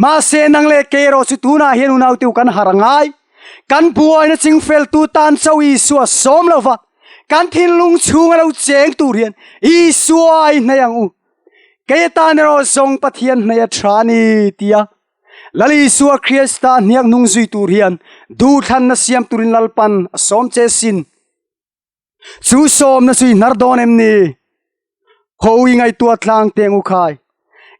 Mahse nang leh kei erawh chu tunah hian unaute kan har a ngai. Kan buaina chingfeltu tan chauh Isua sawm lo va, kan thinlung chhunga lo cheng tur hian Isua i hnaih ang u. Kei atan erawh zawng Pathian hnaih a tha a ni tia Lal Isua Krista hniak hnung zui tur hian duhthlanna siam turin Lalpan a sawm che sin. Chu sawmna chu i hnar dawn em ni? Ho i ngaihtuah tlang teng u khai.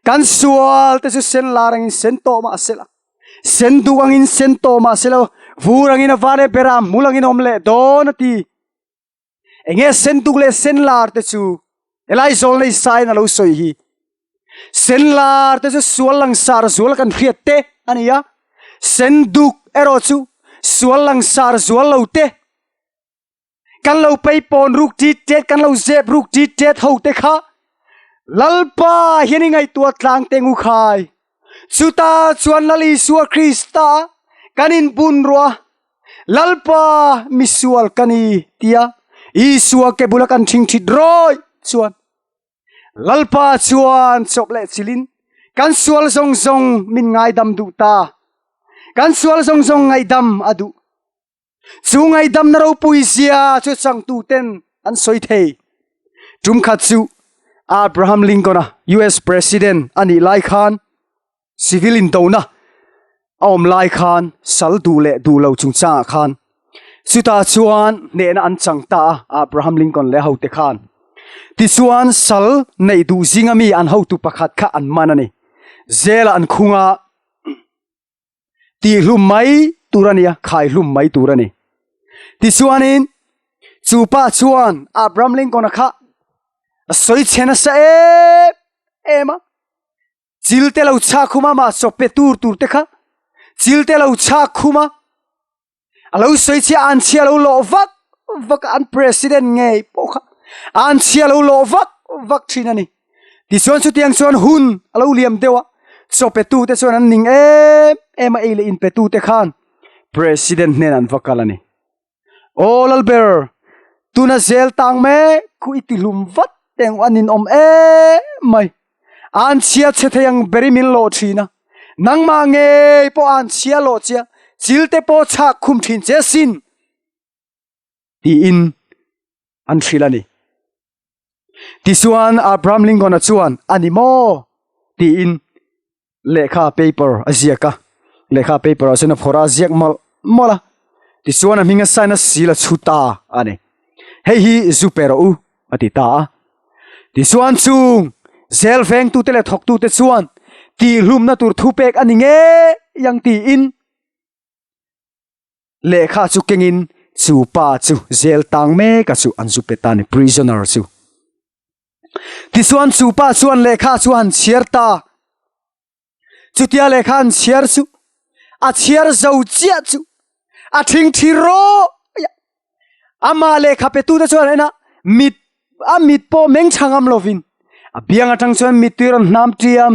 Kan sual te chu sen lar angin sen tawh mah sela. Sen duk angin sen tawh mah sela vur angin a var e bera hmul angin awm leh dawn a ti. Enge sen duk leh sen lar te chu helai zawl nei sain a lo sawi hi. Sen lar te chu sual langsar zual kan hriat te a ni a. Sen duk erawh chu sual langsar zual lo te. Kan lo peipawn ruk tit tet, kan lo zep ruk tit tet ho te kha Lalpa hian i ngaihtuah tlang teng u khai. Chuta chuan Lal Isua Krista kan inbun ruah Lalpa misual ka ni tia Isua ke bula kan thingthit rawih chuan Lalpa chuan chawp leh chilin kan sual zawng zawng min ngaidam duh ta. Kan sual zawng zawng ngaihdam a duh. Chu ngaihdamna ropui zia chu changtuten an sawi thei. Tum khat chu Abraham Lincoln-a US President a nih lai khan civil indona a awm lai khan sal duh leh duh lo chungchangah khan chutah chuan hnehna an chang ta a Abraham Lincoln leh a hote khan. Tichuan sal neih duh zinga mi an hotu pakhat kha an man a ni. Zela an khung a. Tihhlum mai tur a nia, khaihlum mai tur a ni. Tichuanin chu pa chuan Abraham Lincoln-a kha a sawi chhe nasa em em a, chil te lo chhak khum a, mah chaw pe tur tur te kha chil te lo chhak khum a, A lo sawi chhia an chhia lo lawh vak vak a, an president ngei pawh kha an chhia lo lawh vak vak thin a ni. Tichuan chutiang chuan hun a lo liam deuh a, chaw petu te chuan an ning em em a, ei leh in petu te khan president hnenah an va kal a ni. Aw Lalber, tuna zel tang mek khu i tihlum vat teng u a ninawm em mai. An chhia chhe thei ang ber i min lawh thin a, nangmah ngei pawh an chhia lawh che a, chil te pawh chhak khum thin che sin tiin an hrilh a ni. Tichuan Abraham Lincoln-a chuan a ni maw tiin lehkha paper a ziak a, lehkha paper ah chuan a phawrh a, a ziak mawlh mawlh a, tichuan a hming a sign a sil a chhu ta a ni. Hei hi zu pe rawh u a ti ta a. Tichuan chung zel vengtute leh thawktute chuan tihhlumna tur thupek a ni ngei ang tiin lehkha chu kengin chu pa chu zel tang mek a chu an zu pe ta a ni prisoner chu. Tichuan chu pa chuan lehkha chu a han chhiar ta. Chutia lehkha an chhiar chu a chhiar zo chiah chu a thingthi rawh amah lehkha petute chuan a en a mit a mit pawh meng tha ngam lovin a biang atang chuan mittui rawn hnam tiam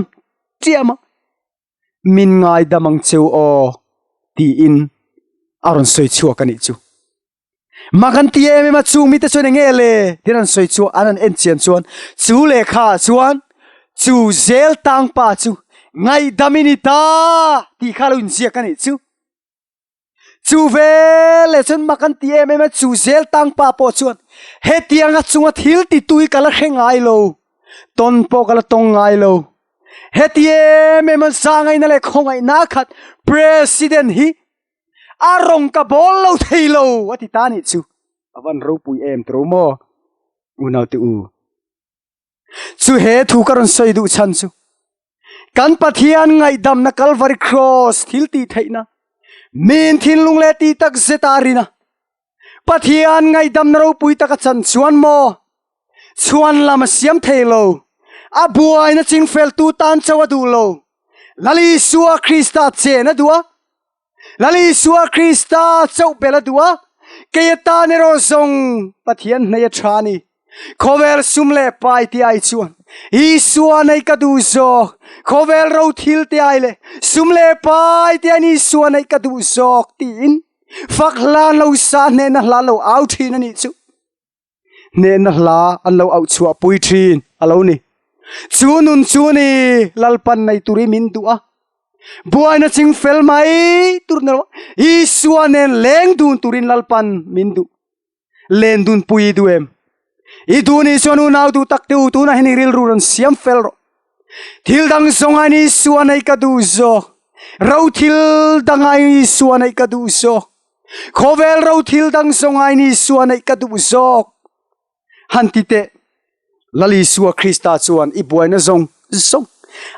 tiam a min ngaidam ang cheu aw tiin a rawn sawi chhuak a nih chu. Mak an ti em em a, chung mite chuan enge le tiin an sawi chu an han en chian chuan chu lehkha ah chuan chu zel tang pa chu ngaihdam i ni ta tih kha lo inziak a nih chu. Chu veleh chuan mak an ti em em a, chu zel tang pa pawh chuan hetianga chunga thil ti tui ka la hre ngai lo, tawn pawh ka la tawng ngai lo. Heti em em a zangaihna leh khawngaihna khat President hi a rawng ka bawl lo thei lo a ti ta nih chu. A van ropui em tawh maw unaute u. Chu he thu ka rawn sawi duh chhan chu kan Pathian ngaihdamna Kalvari Cross thil tih theihna min thinlung leh tih tak zet a rin a. Pathian ngaihdamna ropui taka chan chuan maw chhuan lam a siam thei lo, a buaina chingfeltu tan chauh a duh lo. Lal Isua Krista chen a duh a, Lal Isua Krista chauh bel a duh a, kei atan erawh zawng Pathian hnei a tha a ni. Khawvel sum leh pai te ai chuan Isua neih ka duh zawk, khawvel ro thil te ai leh sum leh pai te aiin Isua neih ka duh zawk tiin fak hlan lo sa hnehna hla lo au thin a nih chu. Hnehna hla an lo auh chhuah pui thin a lo ni. Chu nun chu ni Lalpan nei turin min duh a, buaina ching fel mai tur ni lo Isua nen leng dun turin Lalpan min duh. Len dun pui i duh em? I duh ni chuan unau duh tak te u tunah hian i rilru rawn siam fel rawh. Thil dang zawng aiin Isua neih ka duh zawk. Ro thil dang aiin Isua neih ka duh zawk. Khawvel ro thil dang zawng aiin Isua neih ka duh zawk. Han ti teh, Lal Isua Krista chuan i buaina zawng zawng,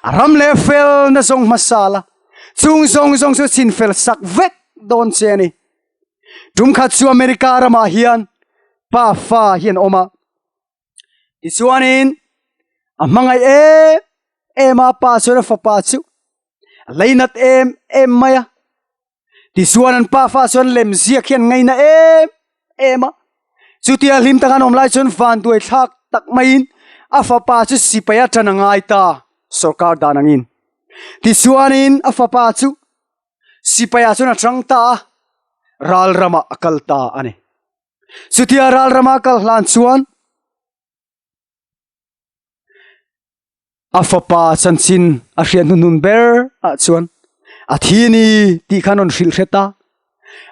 a ram leh felna zawng hmasa la, chung zawng zawng chu chinfel sak vek dawn che a ni. Tum khat chu America ramah hian pa fa hi an awm a, tichuanin a hmangaih em em a, pa chuan a fapa chu a leinat em em mai a. Tichuan an pafa chuan lem ziak hian ngaina em em a, chutia hlim taka an awm lai chuan vanduai thlak tak maiin a fapa chu sipai a tan a ngai ta sorkar dan angin. Tichuanin a fapa chu sipai ah chuan a chang ta a, ral ramah a kal ta a ni. Chutia ral rama a kal hlan chuan A fapa chanchin a hriat hnuhnun ber ah chuan a thi a ni tih khan rawn hrilh hret a,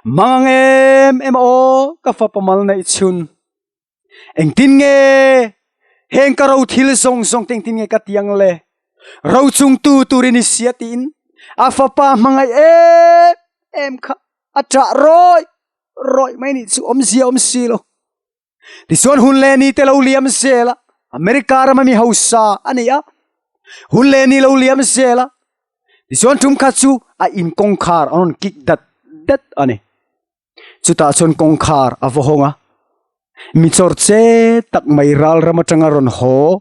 Mang ang em em aw ka fapa mal neih chhun, engtin nge heng ka ro thil zawng zawng te engtin nge ka ti ang le, ro chungtu turin i sia tiin a fapa hmangaih em em kha a ṭah rawih rawih mai nih chu awmzia awm si lo. Tichuan hun leh ni te lo liam zel a, America rama mi hausa a ni a, hun leh ni lo liam zel a, tichuan tum khat chu a in kawngkhar an rawn kik dat dat a ni. Chutah chuan kawngkhar a va hawng a, mi chawr che tak mai ral ram atanga rawn haw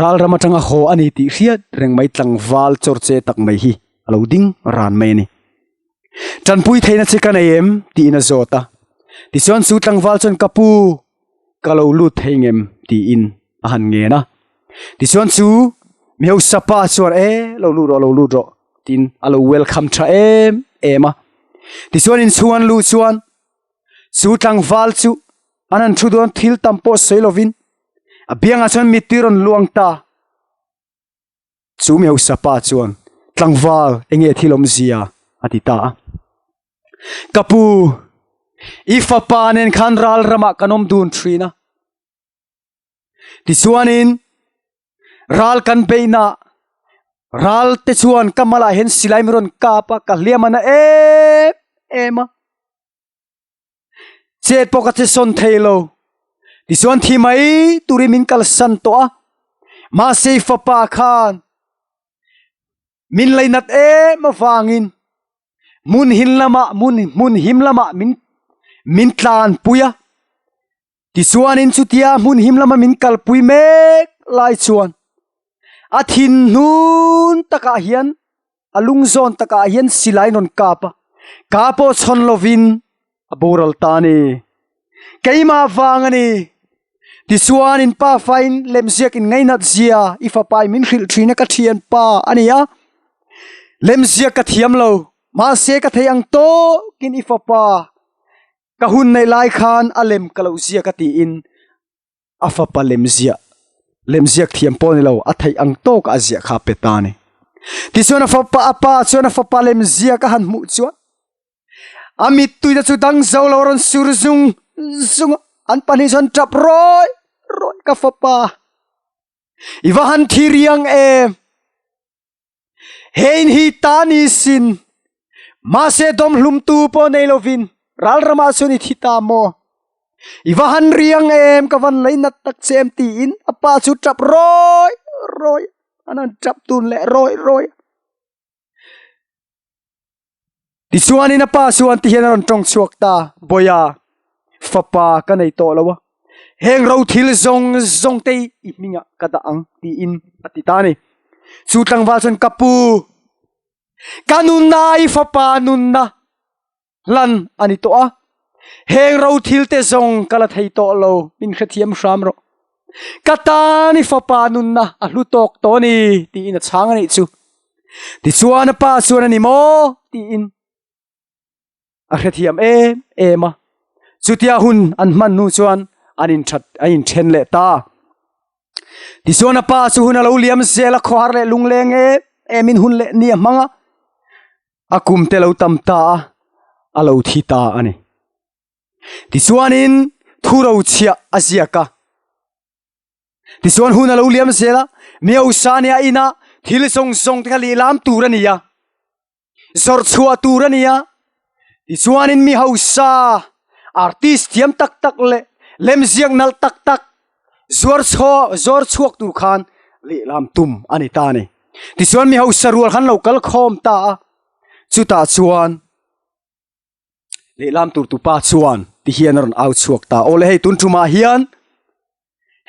Ral ram atanga haw a ni tih hriat reng mai tlangval chawr che tak mai hi a lo ding ran mai a ni. Tanpui theihna che ka nei em? tiin a zawt a. Tichuan chu tlangval chuan ka pu ka lo lut thei ngem? tiin a han ngen a. Tichuan chu mihausa pa chuan e lo lut rawh lo lut rawh tiin a lo welcome tha em em a. Tichuan inchhung an luh chuan chu tlangval chu an han thu dawn thil tam pawh sawi lovin A biangah chuan mittui rawn luang ta. Chu mi hausa pa chuan tlangval enge thil awmzia a ti ta a. Ka pu, i fapa nen khan ral ramah kan awm dun thin a. Tichuanin ral kan beihna ral te chuan ka malah hian silai min rawn kap a, ka hliam a na em em a. Chet pawh ka che sawn thei lo. Tichuan thi mai turin min kalsan tawh a. Mahse i fapa khan min leinat em avangin hmun hin lamah hmun hmun him lamah min min tlanpui a. Tichuanin chutia hmun him lama min kalpui mek lai chuan a thinhnun takah hian a lung zawn takah hian silai rawn kap a, ka pawh chhawn lovin a boral ta a ni. Keimah vang a ni. Tichuan in pa fain lemziak in ngainat zia i fapa in min hrilh thin a ka thianpa a ni a, lemziak ka thiam lo, mahse ka thei ang tawkin i fapa ka hun neih lai khan a lem ka lo ziak a tiin a fapa lemziah lemziak thiam pawh ni lo a theih ang tawk a ziah kha a pe ta a ni. Tichuan a fapa a pa chuan a fapa lemziak a han hmuh chuan A mittui te chu dang zo lo a rawn sur zung zung a, an pahnih chuan tap rawi rawi ka fapa i va han thi riang em! Hein hi ta ni sin mahse dawmhlum tu pawh nei lovin ral ramah chuan i thi ta maw? I va han riang em ka van lei nat tak che em tiin a pa chu tap rawi rawi a, an han tap tun leh rawi rawi a. Tichuanin a pa chuan ti hian a rawn tawng chhuak ta, Bawia, fapa ka nei tawh lo a, heng ro thil zawng zawng te hi i hmingah ka dah ang tiin a ti ta a ni. Chu tlangval chuan ka pu, ka nunna i fapa nunna hlan a ni tawh a, heng ro thil te zawng ka la thei tawh lo, min hrethiam hram rawh. Ka tan i fapa nunna a hlu tawk tawh a ni tiin a chhang a nih chu. Tichuan a pa chuan a ni maw tiin a hrethiam em em a. Chutia hun an hman hnu chuan an inthat an inthen leh ta. Tichuan a pa chu hun a lo liam zel a, khawhar leh lungleng em emin hun leh ni a hmang a, a kum te lo tam ta a, a lo thi ta a ni. Tichuanin thu rochhiah a ziak a. Tichuan hun a lo liam zel a, Miosa nia ina thil zawng zawng te kha lihlam tur a ni a, zawrh chhuah tur a ni a. Tichuanin mi hausa, artist thiam tak tak leh lemziak nalh tak tak zuar chhuah zuar chhuak tur khan lehlam tum a ni ta a ni. Tichuan mi hausa rual khan lo kal khawm ta a, chutah chuan Lehlam tur tupa chuan ti hian a rawn au chhuak ta. Awle hei tun tumah hian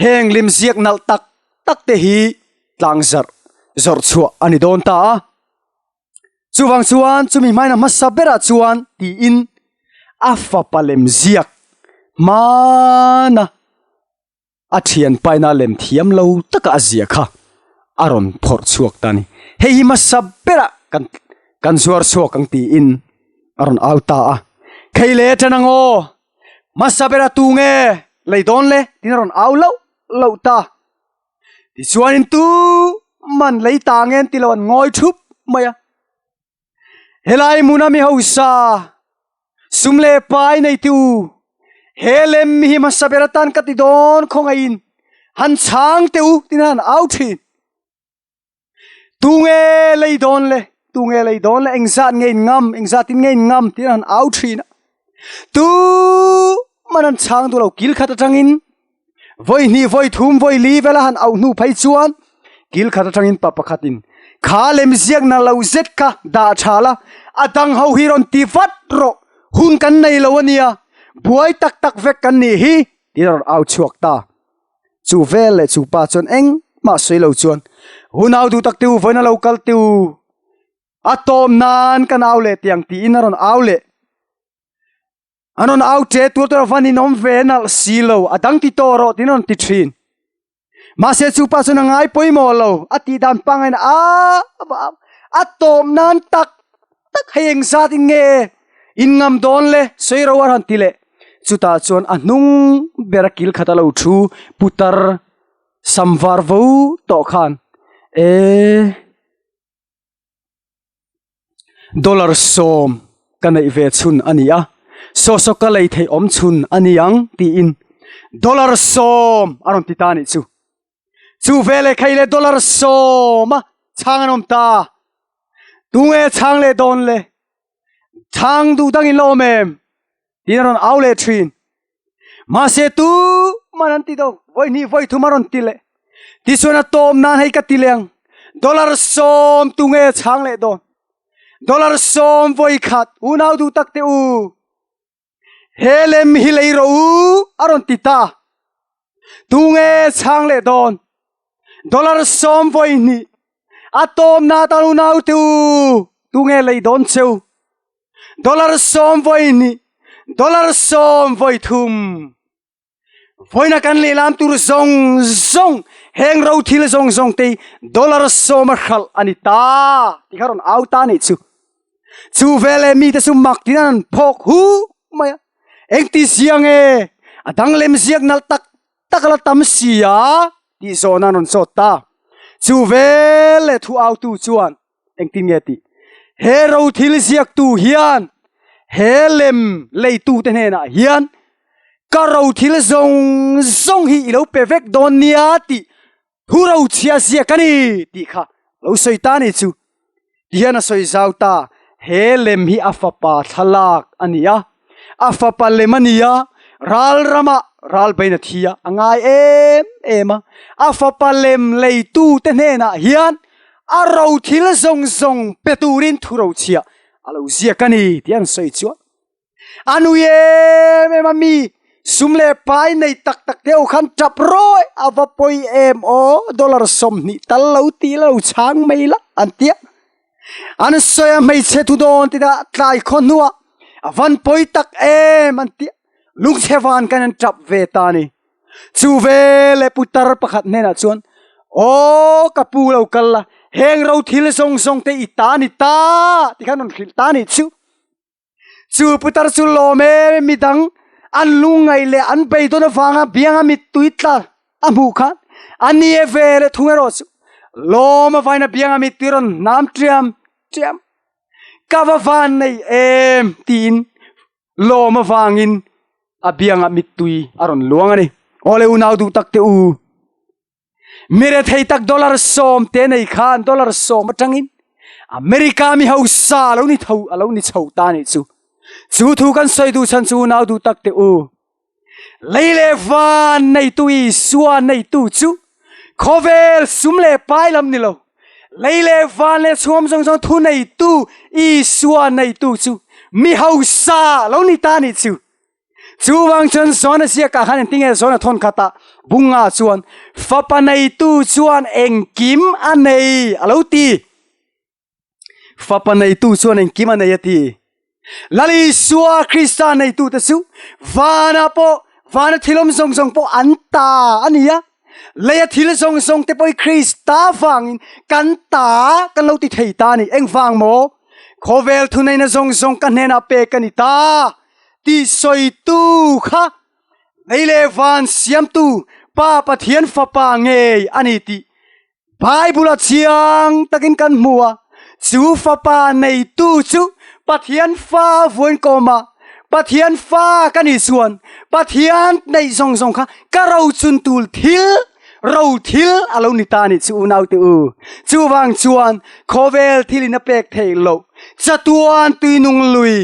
heng limziak nalh tak tak te hi tlang zarh zawrh chhuah a ni dawn ta a. Chuvang chuan chumi hmaina hmasa berah chuan tiin a fapa lemziak hmana A thian paina lem thiam lo taka a zia kha a rawn phawrh chhuak ta a ni. Hei hi hmasa berah kan kan zuar chhuak ang tiin a rawn au ta a. Khei le ṭan ang aw, hmasa berah tu nge lei dawn le tiin a rawn au loh loh ta. Tichuanin tu man lei ta nge an ti lo an ngawi ṭhup mai a. Helai hmuna mi hausa sum leh pai neitu he lem hi hmasa ber atan ka ti dawn khawngaihin han chhang teh u tiin han au thin. Tunge lei dawn le tunge lei dawn le engzat nge in ngam engzatin nge in ngam tiin han au thin a. Tu man an chhang duh lo kil khat atangin Vawi hnih, vawi thum, vawi li vela han auh hnu phei chuan kil khat atangin pa pakhatin kha lemziak na lo zet kha dah tha la, a dang ho hi rawn ti vat rawh, hun kan nei lo ania, buai tak tak vek kan nih hi tiin a rawn au chhuak ta. Chu vel leh chu pa chuan engmah sawi lo chuan hun au duh tak te u, vawiin a lo kal te u, a tawm nan kan au leh tiang tiin a rawn au leh. An rawn au che tur te van in awm ve nalh si lo, a dang ti tawh rawh tiin a rawn ti thin. Mahse chu pa chuan a ngai pawimawh lo, a tih dan pangain a a tawp nan tak tak hei engzat in nge in ngam dawn le sawi ro a rawn ti leh. Chutah chuan a hnung ber a kil khat a lo thu putar sam var vo tawh khan e. Dollar sawm ka neih ve chhun a ni a, saw saw ka lei theih awm chhun a ni ang tiin dollar sawm a rawn ti ta a nih chu. Chu veleh khai leh dollar sawm a chhang an awm ta. Tunge chhang leh dawn le? Chhang duh dangin la awm em? Tiin a rawn au leh thin. Mahse tu man an ti do, vawi hnih vawi thum a rawn ti leh. Tichuan a tawm nan hei ka ti leh ang, dollar sawm tu nge chhang leh dawn? Dollar sawm vawi khat unau duh tak teh u, he lem hi lei rawh u a rawn ti ta. Tu nge chhang leh dawn? Dollar sawm vawi hnih a tawm na tan unau teh u, tu nge lei dawn cheu? Dollar sawm vawi hnih, dollar sawm vawi thum. Vawiina kan lehlam tur zawng zawng, heng ro thil zawng zawng te hi dollar sawm a hralh a ni ta tih kha rawn au ta anih chu. Chu veleh mite chu mak tiin an han phawk huk mai a, engti zia nge a dang lem ziak nalh tak tak a la tam si a tih zawhna an rawn chawt ta. Chu veleh thu autu chuan Engtin nge tih? He ro thil ziaktu hian. He lem leitute hnenah hian ka ro thil zawng zawng hi i lo pe vek dawn nia tih thu rochhia ziak a ni tih kha lo sawi ta a ni chu. Tihian a sawi zau ta, he lem hi a fapa thlalak a ni a, a fapa lem a ni a, ral ramah ral bein a thi a, a ngai em em a, a fapa lem leitute hnenah hian a ro thil zawng zawng pe turin thu rochhia a lo ziak a ni tih an sawi chuan a nui em em a mi sum leh pai nei tak tak te ho khan tap rawih a va pawi em aw dollar 20 tal lo tih lo chhang mai la an tia an sawi a hmeichhe thu dawn ti dah tlai khaw hnuah a van pawi tak em an tia lungchhe van kan an tap ve ta ni Chu ve leh putar pakhat hnenah chuan, Aw ka pu lo kal la, heng ro thil zawng zawng te i ta ni ta ti khan rawn hrilh ta nih chu. Chu putar chu lawm em midang an lungngaih leh an beidawn avanga bianga mittui tla a hmuh khan a ni e ve leh thung erawh chu lawm avain a bianga mittui rawn hnam ṭiam ṭiam ka va van nei em tiin Lawm avangin a biangah mittui a rawn luang a ni. Awle unau duh tak te u, mi rethei tak dollar 10 te nei khan dollar 10 atangin America mi hausa lo ni tho a lo ni chho ta nih chu. Chu thu kan sawi duh chhan chu unau duh tak te u, lei leh van neitu Isua neitu chu khawvel sum leh pai lam ni lo, lei leh van leh chhuam zawng zawng thu neitu Isua neitu chu mi hausa lo ni ta nih chu. Chuvang chuan Zona ziakah khan engtin nge Zona thawn khatah bunga chuan fapa neitu chuan engkim a nei a lo ti. Fapa neitu chuan engkim a nei a ti. Lal Isua Krista neitute chu vanah pawh vana thil awm zawng zawng pawh an ta a ni a. Leia thil zawng zawng te pawh hi Krista vangin kan ta kan lo ti thei ta a ni. Engvang maw? Khawvel thuneihna zawng zawng ka hnenah pek a ni ta tih sawitu kha lei leh van siamtu Pa Pathian Fapa ngei a ni tih Bible a chiang takin kan hmu a, chu fapa neitu chu Pathian fa vuain kawm a, Pathian fa ka nih chuan Pathian neih zawng zawng kha ka rochun tul thil, ro thil a lo ni ta a nih chu unaute u. Chuvang chuan khawvel thilin a pek theih loh chatuan tuinung lui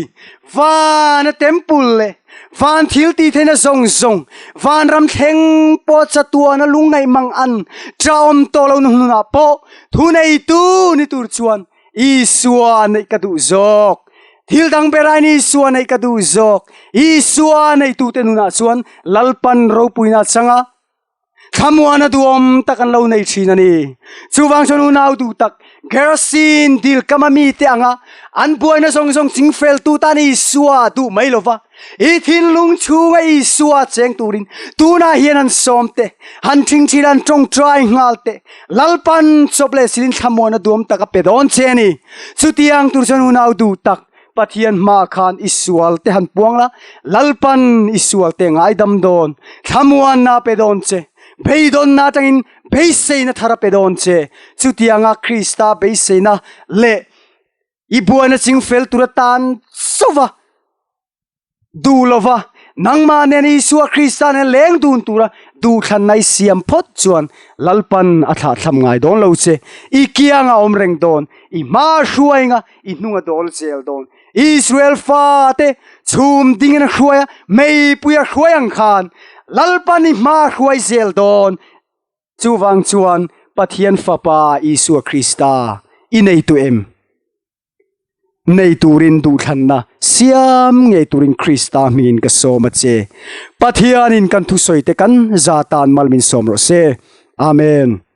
Vana temple leh van thil tih theihna zawng zawng, vanram thleng pawh chatuana lungngaih mang an ṭahawm tawh lo na hnunah pawh thuneitu ni tur chuan Isua neih ka duh zawk. Thil dang berain Isua neih ka duh zawk. Isua neitute nunah chuan Lalpan ropuina a chang a. Thlamuana duhawm tak an lo nei thin a ni. Chuvang chuan unau duh tak Gerasin dil kama mite anga an buaina zawng zawng chingfeltu tan Isua duh mai lova, i thinlung chhunga Isua cheng turin tunah hian an sawm te, han thingthil an tawngtai nghal te, Lalpan chawp leh silin thlamuana duhawm tak a pe dawn che a ni. Chutiang tur chuan unau duh tak Pathian hma khan i sual te han puang la, Lalpan i sual te ngaidam dawn, thlamuanna a pe dawn che, beidawnna atangin beiseina thar a pe dawn che. Chutianga Krista beiseina leh i buaina chingfel tur atan chauva duh lova, nangmah nen Isua Krista nen leng dun tura duhthlanna i siam phawt chuan Lalpan a thlahthlam ngai dawn lo che. I kianga awm reng dawn, i hma hruainga i hnung a dawl zel dawn. Israel fate chhum dingin a hruai a, meipui a hruai ang khan Lalpan i hma a hruai zel dawn. Chuvang chuan Pathian Fapa Isua Krista i nei tu em? Nei turin duhthlanna siam ngei turin Krista hmingin ka sawm a che. Pathianin kan thusawi te kan za tan mal min sawm rawh se. Amen.